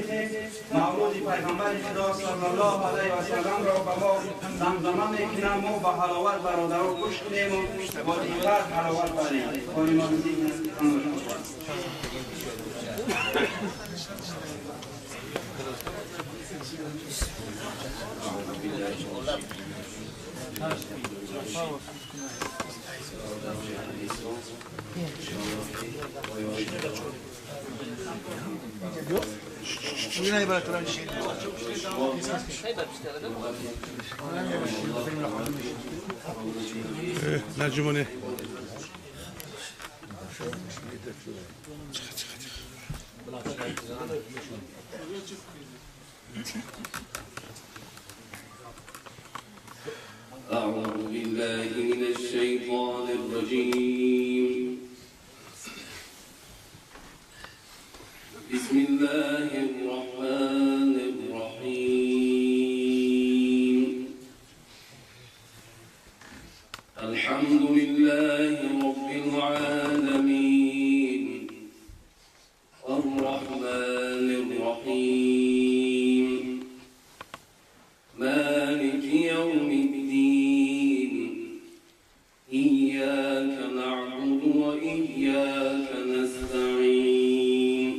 میتیم مولود پیغمبر خدا صلی الله علیه و سلم را به ما زمزمه میکنم ما با حلاوت برادران گوش کنیم و با دیگر حلاوت بریم. نجمونه أعوذ بالله من الشيطان الرجيم. بسم الله الرحمن الرحيم. الحمد لله رب العالمين الرحمن الرحيم مالك يوم الدين إياك نعبد وإياك نستعين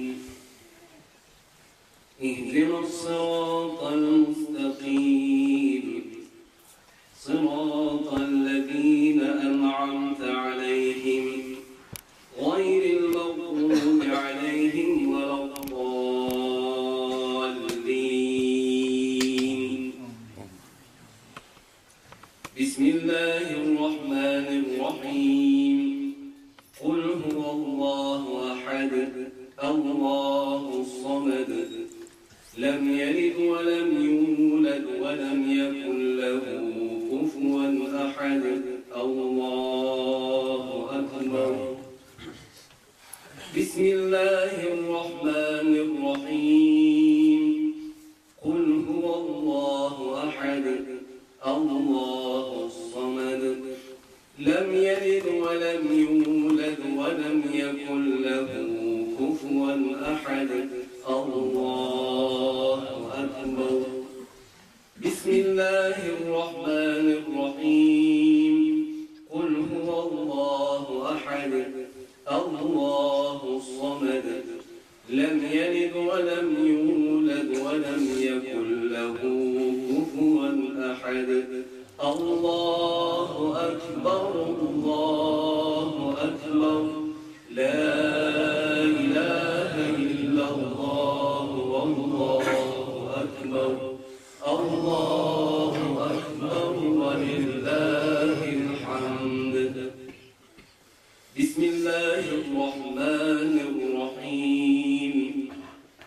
اهدنا الصراط المستقيم صراط الذين أنعمت عليهم غير المغضوب عليهم ولا الضالين. بسم الله الرحمن الرحيم. قل هو الله أحد الله الصمد لم يلد ولم يولد ولم يكن له كفوا أحد. الله أكبر. بسم الله الرحمن الرحيم. قل هو الله أحد الله الصمد لم يلد ولم يولد ولم يكن له كفوا أحد. الله أكبر. بسم الله الرحمن الرحيم. قل هو الله أحد الله الصمد لم يلد ولم يولد ولم يكن له كفوا أحد. الله أكبر الله أكبر لا إله إلا الله والله أكبر الله أكبر ولله الحمد. بسم الله الرحمن الرحيم.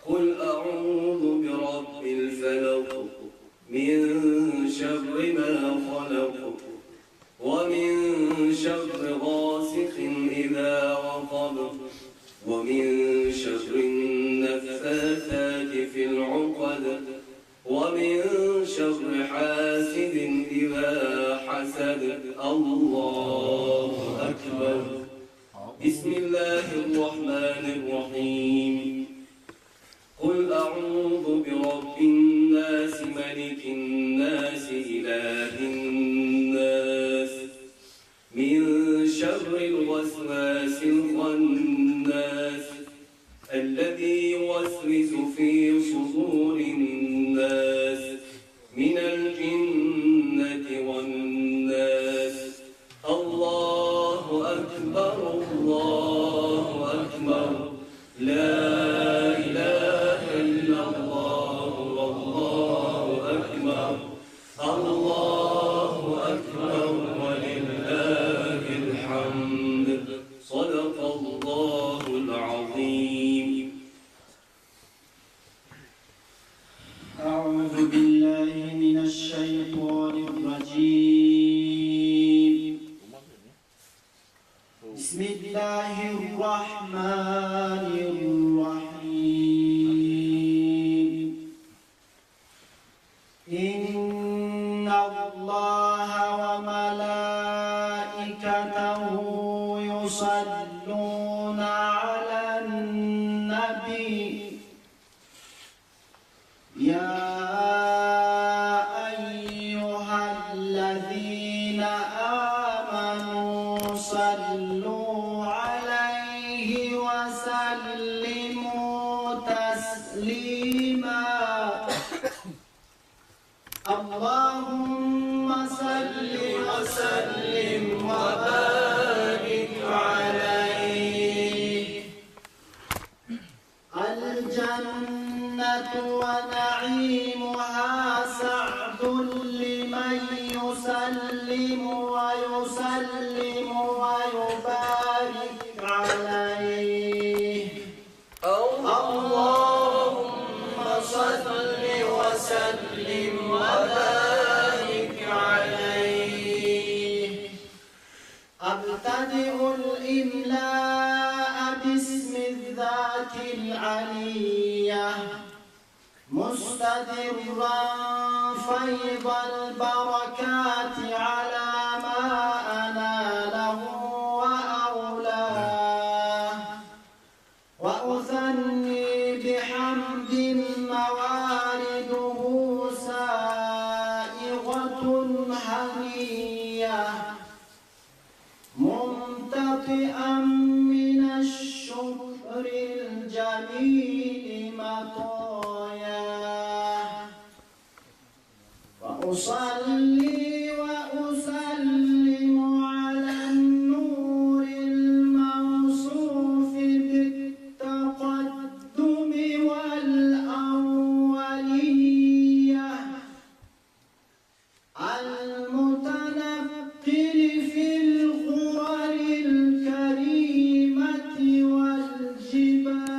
قل أعوذ برب الفلق من شر ما خلق ومن شر غاسق إذا وقب ومن شر النفاثات في العقد ومن شر حاسد إذا حسد. الله أكبر. بسم الله الرحمن الرحيم. قل أعوذ برب الناس ملك الناس إله الناس من شر الوسواس الخناس الذي يوسوس في صدور الناس من الجنة والناس. الله أكبر الله أكبر لا إله إلا الله والله أكبر الله أكبر ولله الحمد. صدق الله العظيم. يا أيها الذين آمنوا صلوا عليه وسلموا تسليما. اللهم صل وسلم وبارك عليه. الجنة ونعيمها سعد لمن يسلم ويسلم ويبارك عليه. اللهم صل وسلم وبارك عليه. أبتدئ الإملاء باسم الذات العلية، مستدرا فيض البركات على ما أناله وأولاه، وأثني بحمد موارده سائغة هنية، ممتطئا من الشكر الجميل مطاياه. وأصلي وأسلم على النور الموصوف بالتقدم والأولية، المتنقل في الغرر الكريمة والجباه.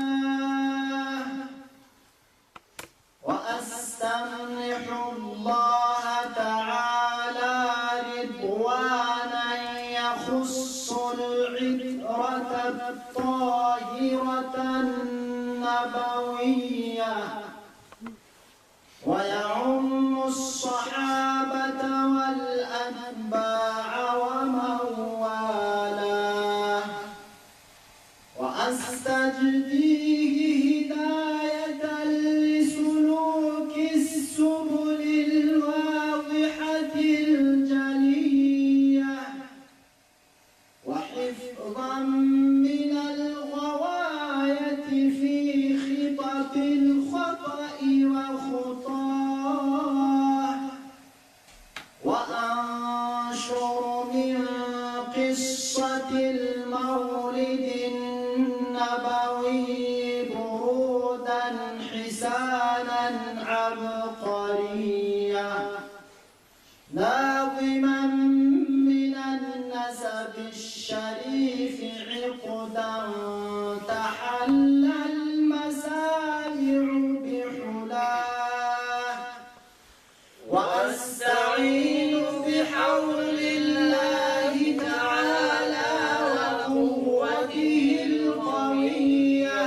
وأستمنح الله تعالى رضوانا يخص العترة الطاهرة النبوية، ويعم الصحابة والأتباع ومن والاه. وأستجديه هداية لسلوك السبل الواضحة الجلية، وحفظا من الغواية في خطط الخطأ وخطاه. وأنشر من قصة المولد النبوي برودا حسانا عبقريا، ناظما من النسب الشريف عقدا تحلى المسامع بحلاه. وأستعين بحول الله تعالى وقوته القوية،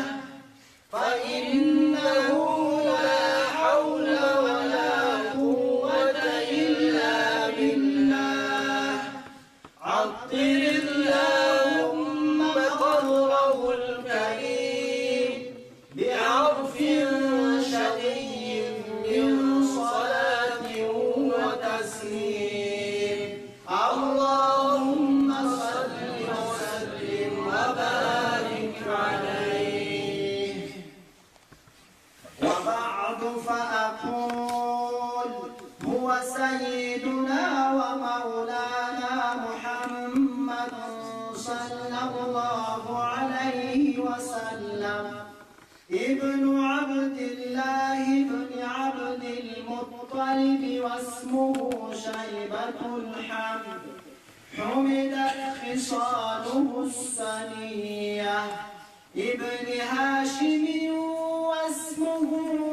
فإنه لا حول ولا قوة إلا بالله. عطر اللهم قدره الكريم بعرف شديد من صلاة وتسليم. اللهم صل وسلم وبارك عليه. وبعد، فأقول هو سيدنا ومولانا محمد صلى الله عليه وسلم، ابن عبد الله بن عبد المطلب، واسمه شيبة الحمد، حمدت خصاله السنية، ابن هاشم واسمه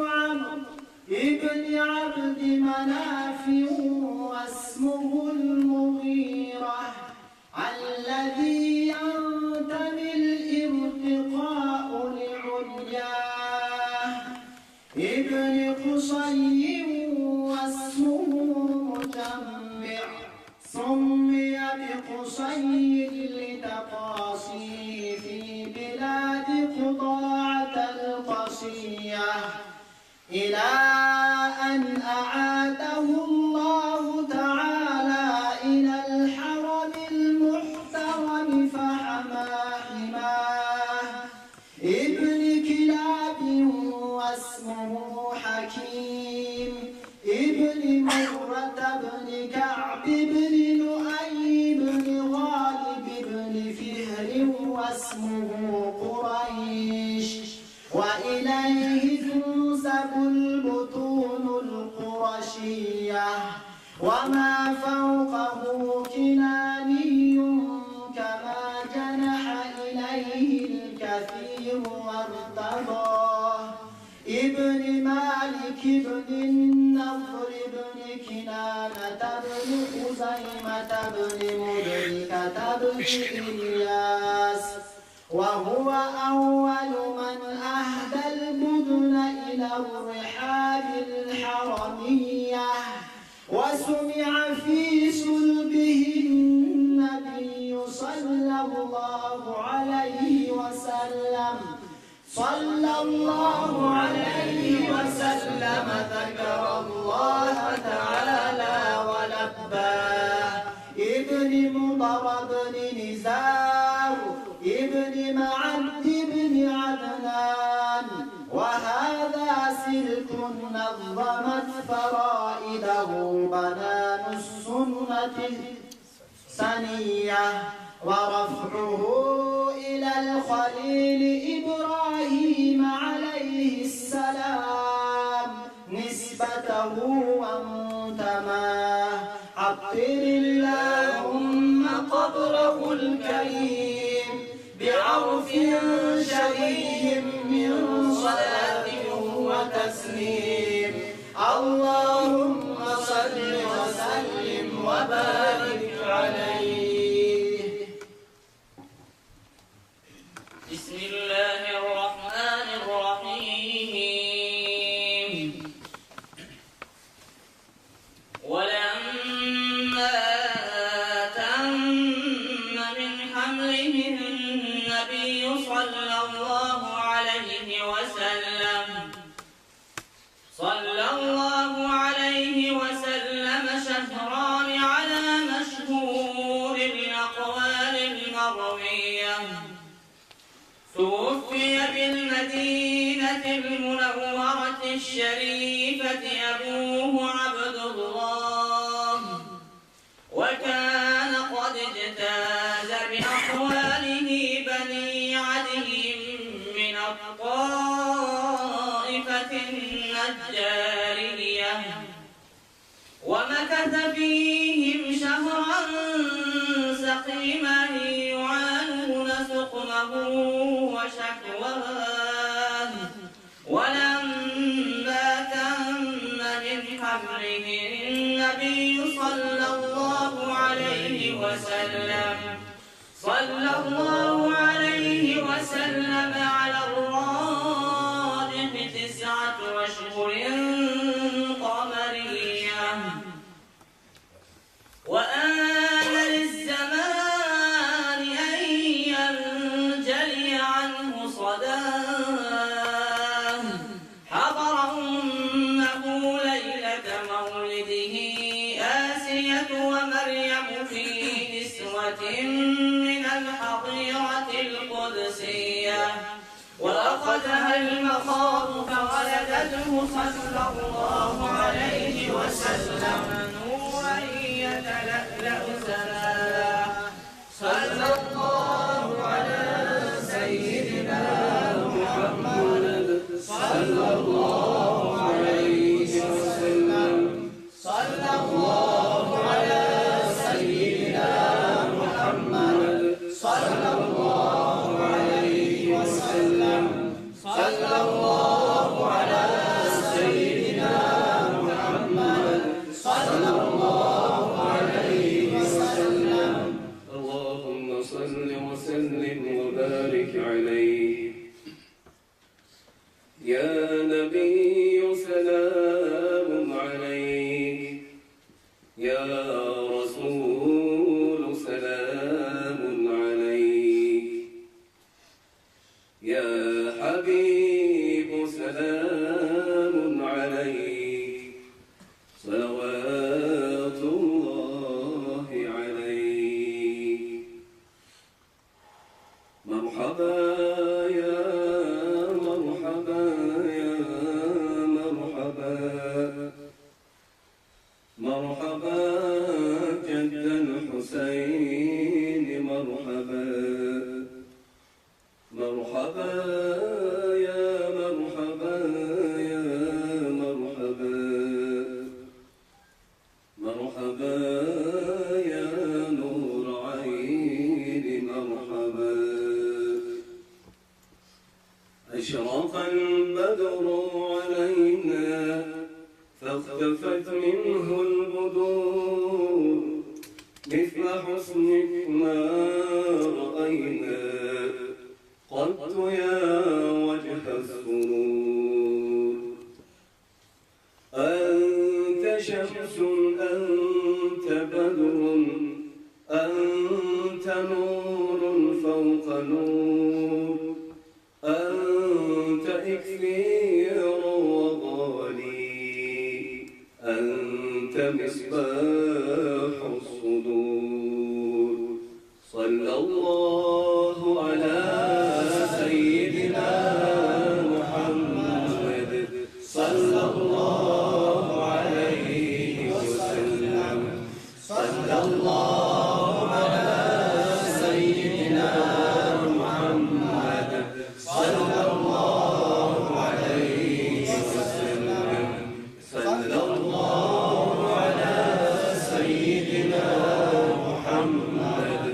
عمرو، ابن عبد مناف واسمه المغيرة، الذي ينتمي الارتقاء لعلياه، ابن قصي واسمه مجمع، سمي بقصي لتقاصيه في بلاد قضاعة القصية. إلى أن أعاده الله تعالى إلى الحرم المحترم فحمى حماه. ابن كلاب واسمه حكيم، ابن مرة بن كعب بن لؤي بن غالب بن فهر واسمه قريش. وإليه تنسب البطون القرشية، وما فوقه كناني كما جنح إليه الكثير وارتضاه. ابن مالك بن النضر بن كنانة بن خزيمة بن مدركة بن إلياس، وهو أول من أهدى البدن إلى الرحاب الحرمية، وسمع في صلبه النبي صلى الله عليه وسلم صلى الله عليه وسلم ذكر الله تعالى ولباه. ابن مضر بن نزار، ابن معد بن عدنان. وهذا سلك نظمت فرائده بنان السنة السنية، ورفعه إلى الخليل إبراهيم عليه السلام نسبته ومنتماه. عطر اللهم قبره الكريم بعرف شريم من صلاة وتسليم. اللهم صل وسلم وبارك عليه. بسم الله الرحمن الرحيم. ولما تم من حمله النبي صلى الله عليه وسلم شهران على مشهور الأقوال المروية، توفي بالمدينة المنورة الشريفة أبوه عبد الله، وكان قد اجتاز بأقواله بني عدي من الطائفة النجارية، ومكث فيهم شهرا سقيما يعانون سقمه وشكواه. ولما تم من حمله النبي صلى الله عليه وسلم على الراجح 9 أشهر قمرية. وآن للزمان أن ينجلي عنه صداه. حضر أمه ليلة مولده آسية ومريم في نسوة من الحظيرة القدسية، وأخذها المخاض فولدته صلى الله عليه وسلم نورا يتلألأ سماه. صلى الله على سيدنا محمد صلى الله عليه وسلم. صلى الله على سيدنا محمد صلى الله عليه وسلم. صلى الله على سيدنا محمد صلى الله عليه وسلم. اللهم صل وسلم وبارك عليه. يا نبي اختفت منه البدور، مثل حسنك ما رأينا قط يا وجه السرور. أنت شمس، أنت بدر، أنت نور فوق نور، أنت إكثير وغالي، أنت مصباح الصدور. صلى الله على سيدنا محمد، صلى الله عليه وسلم. صلى الله على سيدنا محمد، صلى الله عليه وسلم. صلى الله على سيدنا محمد،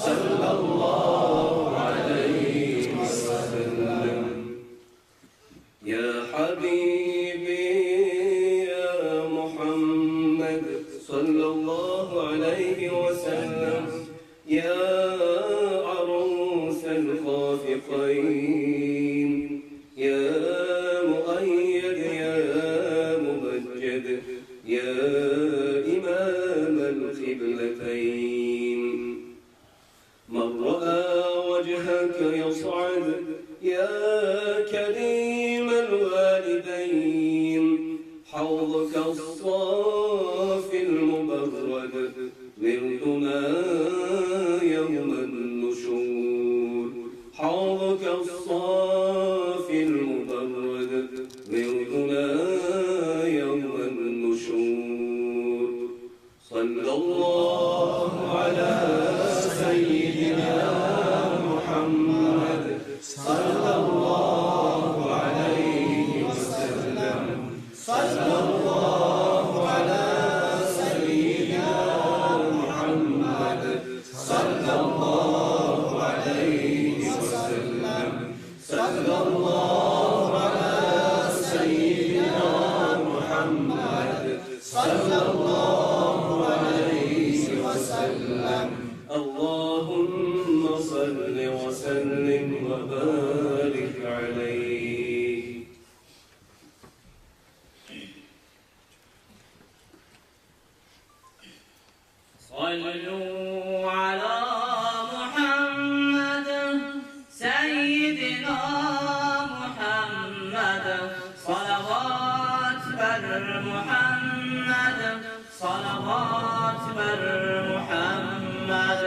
صلى الله عليه وسلم. يا حبيبي يا محمد صلى الله عليه وسلم، يا عروس الخافقين، يا مؤيد، يا ممجد، يا إمام القبلتين. من رأى وجهك يصعد، يا كريم الوالدين، حوضك الصافي المبرد وردنا يوم النشور. حوضك الصافي المبرد وردنا يوم النشور. صلى الله على سيدنا محمد، صلى الله عليه وسلم. صلى الله على سيدنا محمد، صلى الله عليه وسلم. صلى الله على سيدنا محمد، صلى الله عليه وسلم. اللهم صل وسلم وبارك عليه. صلوا على محمد سيدنا محمد، صلوات بر محمد، صلوات بر محمد.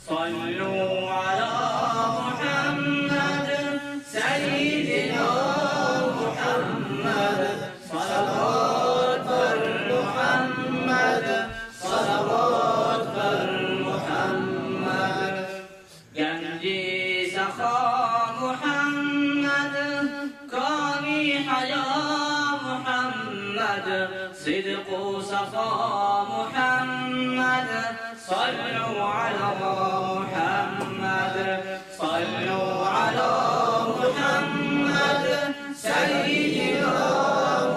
صلوا على محمد سيدنا محمد، صلوات بر محمد، صلوات بر محمد. گنجی سخا محمد، کامی حیا محمد، صدق صفا محمد. صلوا على محمد، صلوا على محمد سيدنا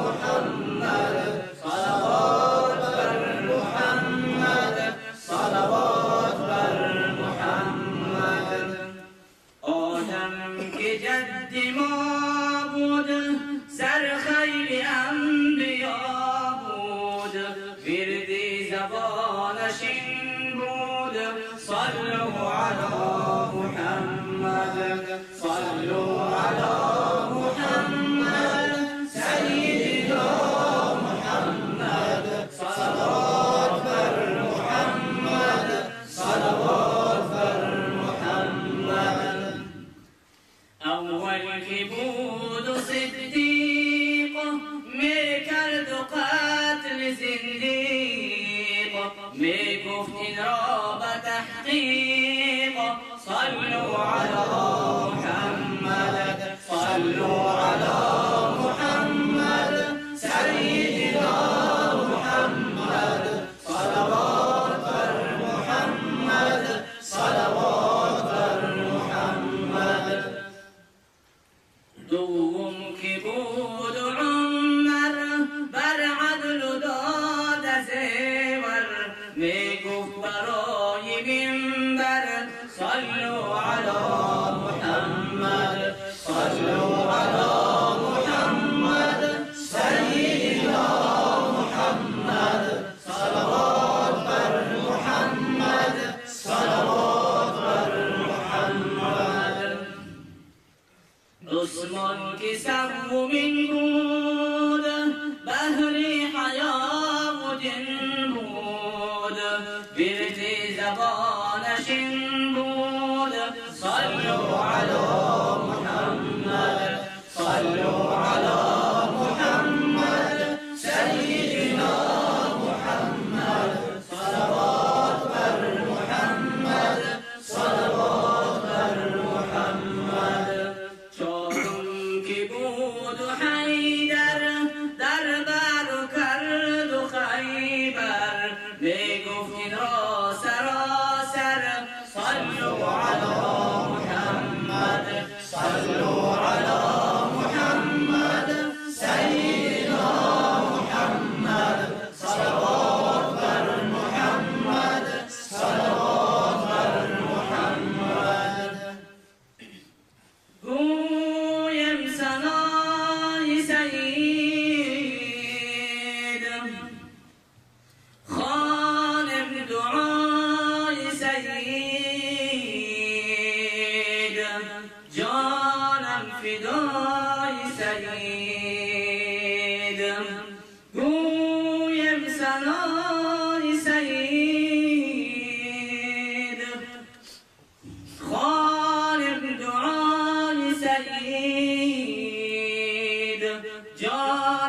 محمد، صلوات بر محمد، صلوات بر محمد. آدم که جد ما بود، سر خیل انبیا بود، ورد زبانش این بود. صلوا علی محمد، صلوا علی محمد سیدنا محمد، صلوات بر محمد، صلوات بر محمد. اول که بود صدیق، میکرد و قتل زندیق، میگفت این را به تحقیق. صلوا علی محمد، صلوا علی محمد سیدنا محمد، صلوات بر محمد، صلوات بر محمد. دوم که بود عمر، بر عدل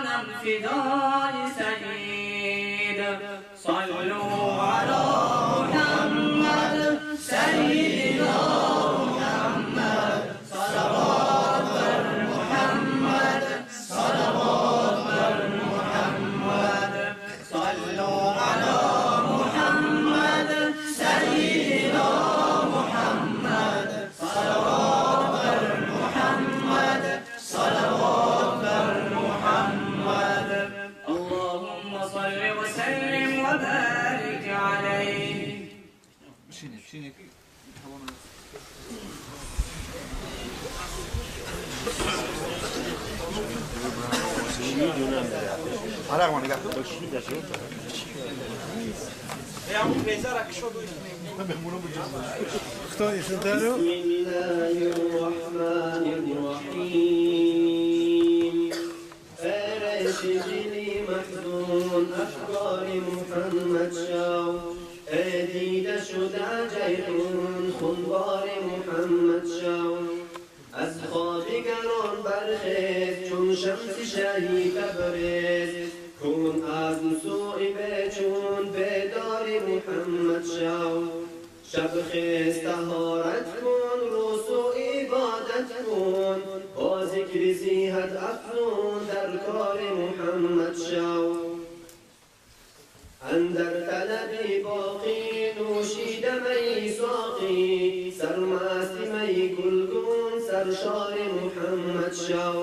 جانم فدای سید. صلوا علی محمد سیدنا محمد، صلوات بر محمد، صلوات بر محمد. صلوا علی محمد سیدنا محمد، صلوات بر محمد، صلوات بر محمد. اللهم صل وسلم وبارك عليه. بسم الله الرحمن الرحیم. فرش دلی محزون افکار محمد شو، دیده شده جیحون خونبار محمد شو. از خواب گران برخیز چون شمس شهی تبریز، کن از سوی بچون بیدار محمد شو. شب خیز طهارت کن، روز و عبادت کن، با ذکر زیحت افزون در کار محمد شو. اندر طلبی باقی نوشیده می ساقی، سرمست می گلگون سرشار محمد شو.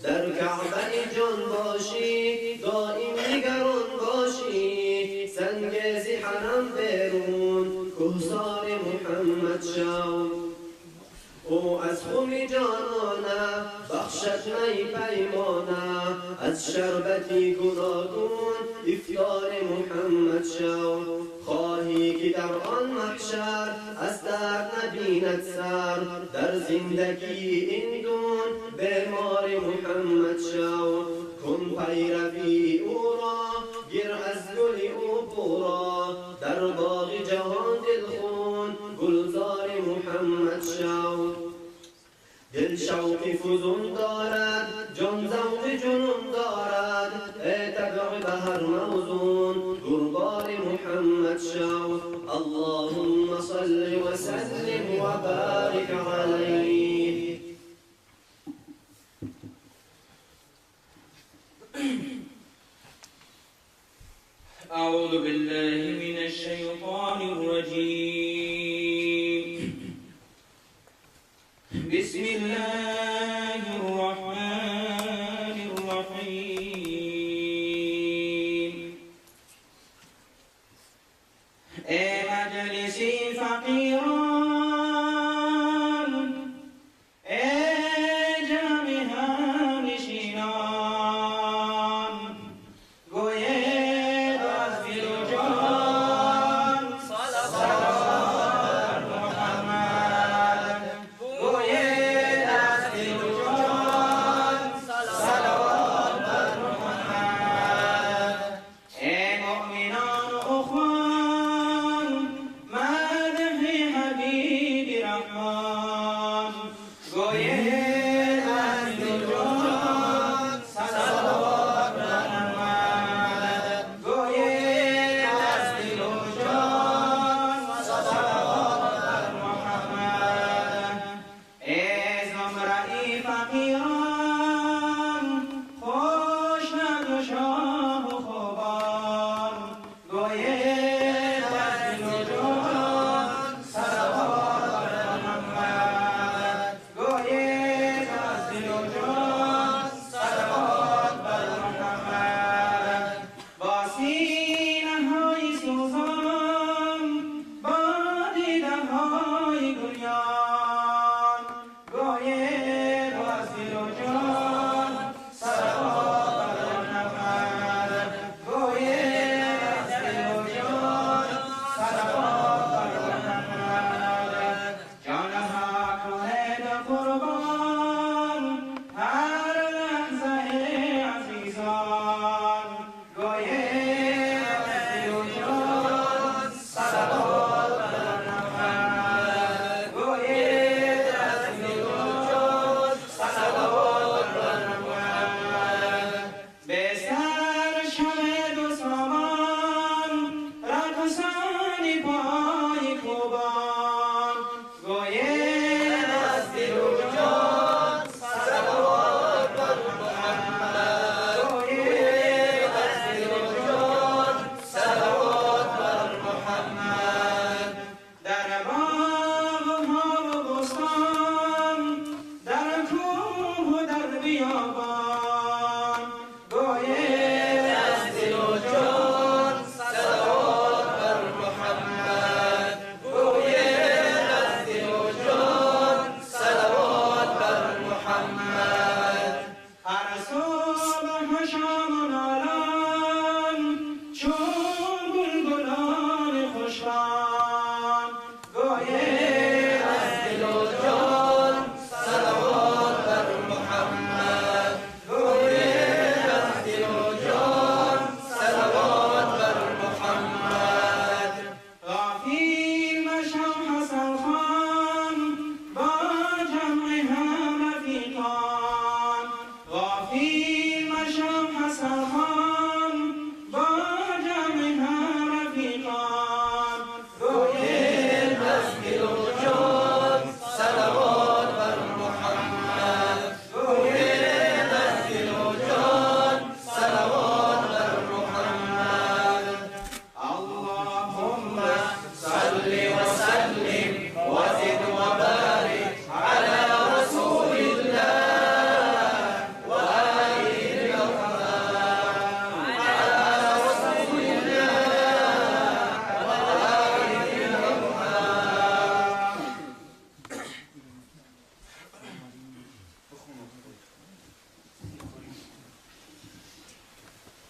در کعبه جان باشی دائم نگران باشی، سنگ ز حرم بیرون کوهسار محمد شو. او از خم جانانه بخشد می پیمانه، از شربتی گوناگون افطار محمد شو. خواهی که در آن محشر از درد نبیند سر، در زندگی این دون بیمار محمد شو. کن پیروی او را گر از گل او بورا، در باغ جهان دلخون گلزار محمد شو. دل شوق فزون دارد جان ذوق جنون دارد، ای طبع به هر موزون گربار محمد شو. اللهم صل وسلم وبارك عليه. أعوذ بالله من الشيطان الرجيم. بسم الله الرحمن الرحیم. ای مجلسی فقیران، ای جمع همنشینان، گوید از دل و جان صلوات محمد، گوید از دل و جان صلوات بر محمد.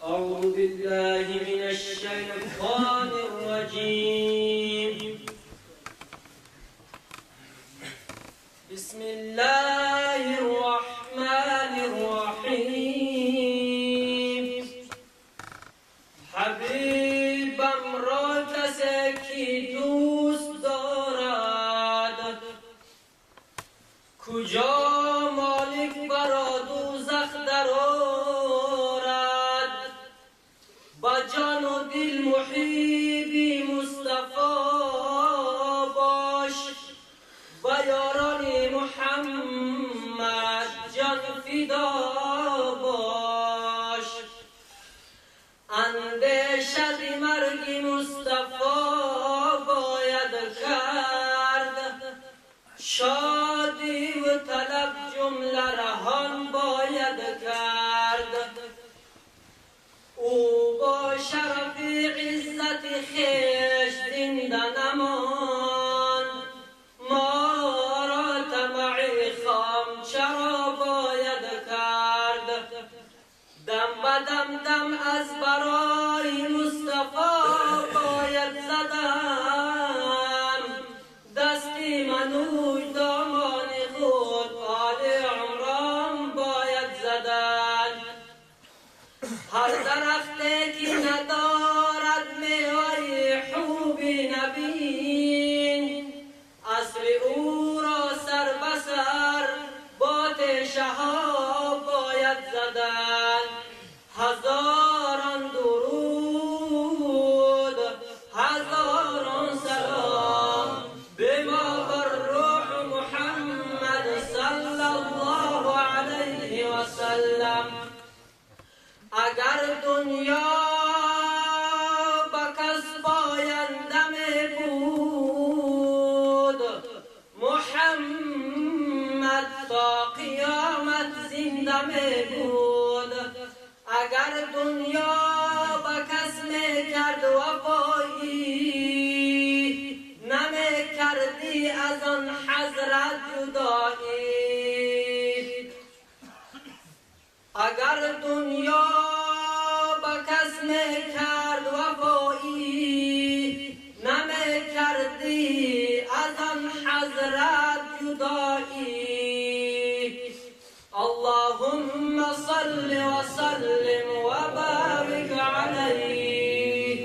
أعوذ بالله من الشيطان الرجيم. بسم الله الرحمن الرحيم. حبیبم را کسی که دوست دارد، کجا مالک برا دوزخ درآرد. با جان و دل محبی مصطفی باش، با یاران محمد جان فدا باش. اندیشه مرگ مصطفی باید کرد، شادی و طلب جمله رهان باید کرد. او با شرف عزت خویش زنده نماند، ما را طمع خام چرا باید کرد. دم به دم دم از برای مصطفی باید زدن، دستی منوی دامان خود آل عمران باید زدن. هر درختی که ندارد میوه خوب نبین، عصر او را سر به سر با تیشه ها باید زدن. هزاران درود هزاران سلام به ما بر روح محمد صلی الله علیه و سلم. اگر دنیا به کس پاینده می بود، محمد تا قیامت زنده می بود. اگر دنیا به کس می کرد وفایی، نمی کردی از آن حضرت جدایی. اگر دنیا به کس می کرد وفایی، نمی کردی از آن حضرت جدایی. اللهم صل وسلم وبارك عليه.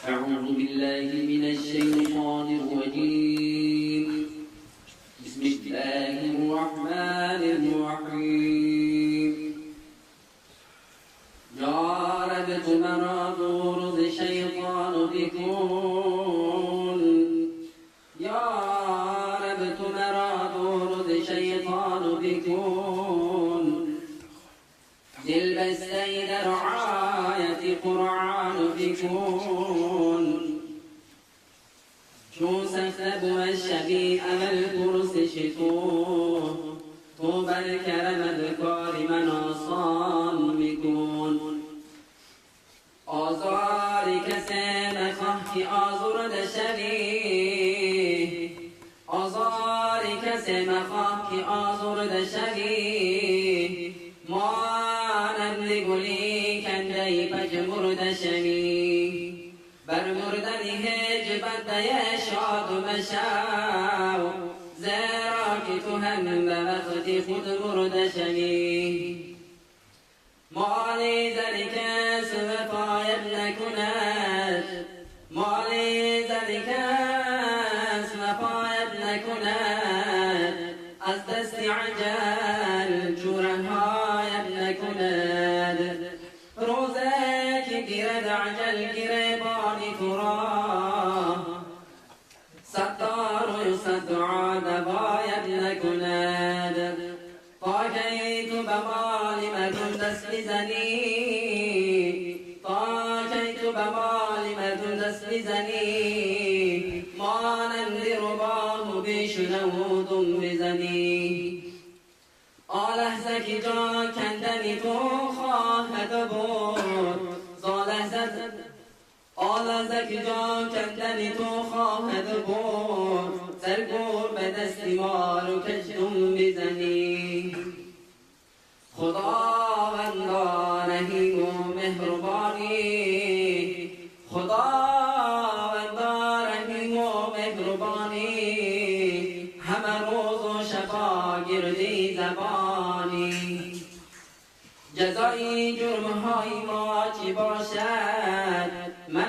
أعوذ بالله من الشيطان الرجيم. بسم الله الرحمن الرحيم. جاربت مرا دور شیطان بکن، یا رب تو مرا دور شیطان بکن. دل بسته در رعایت قرآن بکن. چون سخت بود شبی عمل پرسش تو، تو بر کرمت کار من آسان بکن. آزار کسی مخواه که آزرده شوی، آزار کسی مخواه که آزرده شوی. مانند گلی کنده پژمرده شوی، بر مردن هیچ بنده شاد مشو، زیرا که تو هم به وقت خود مرده شوی. مالی زر کس وفایت نکند، مالی زر کس وفایت نکند. از دست عجل چورهایت نکند. روزه که گیرد عجل گریبان تو را، ستار و صدعا نباید نکند. تا کی تو به مال مردم دست میزنی، تا کی تو به مال مردم دست میزنی. مانند روباه و بیشنه و دم بزنی. آ لحظه که جا کندنی تو خواهد بود، آ لحظه که جا کندنی تو خواهد بود. در گور به دست مار و کژدم بزنی. خداوندا رحیم و مهربانی، خداوندا رحیم و مهربانی، همه روز و شبا گردی زبانی. جزای جرمهای ما چی باشد؟ من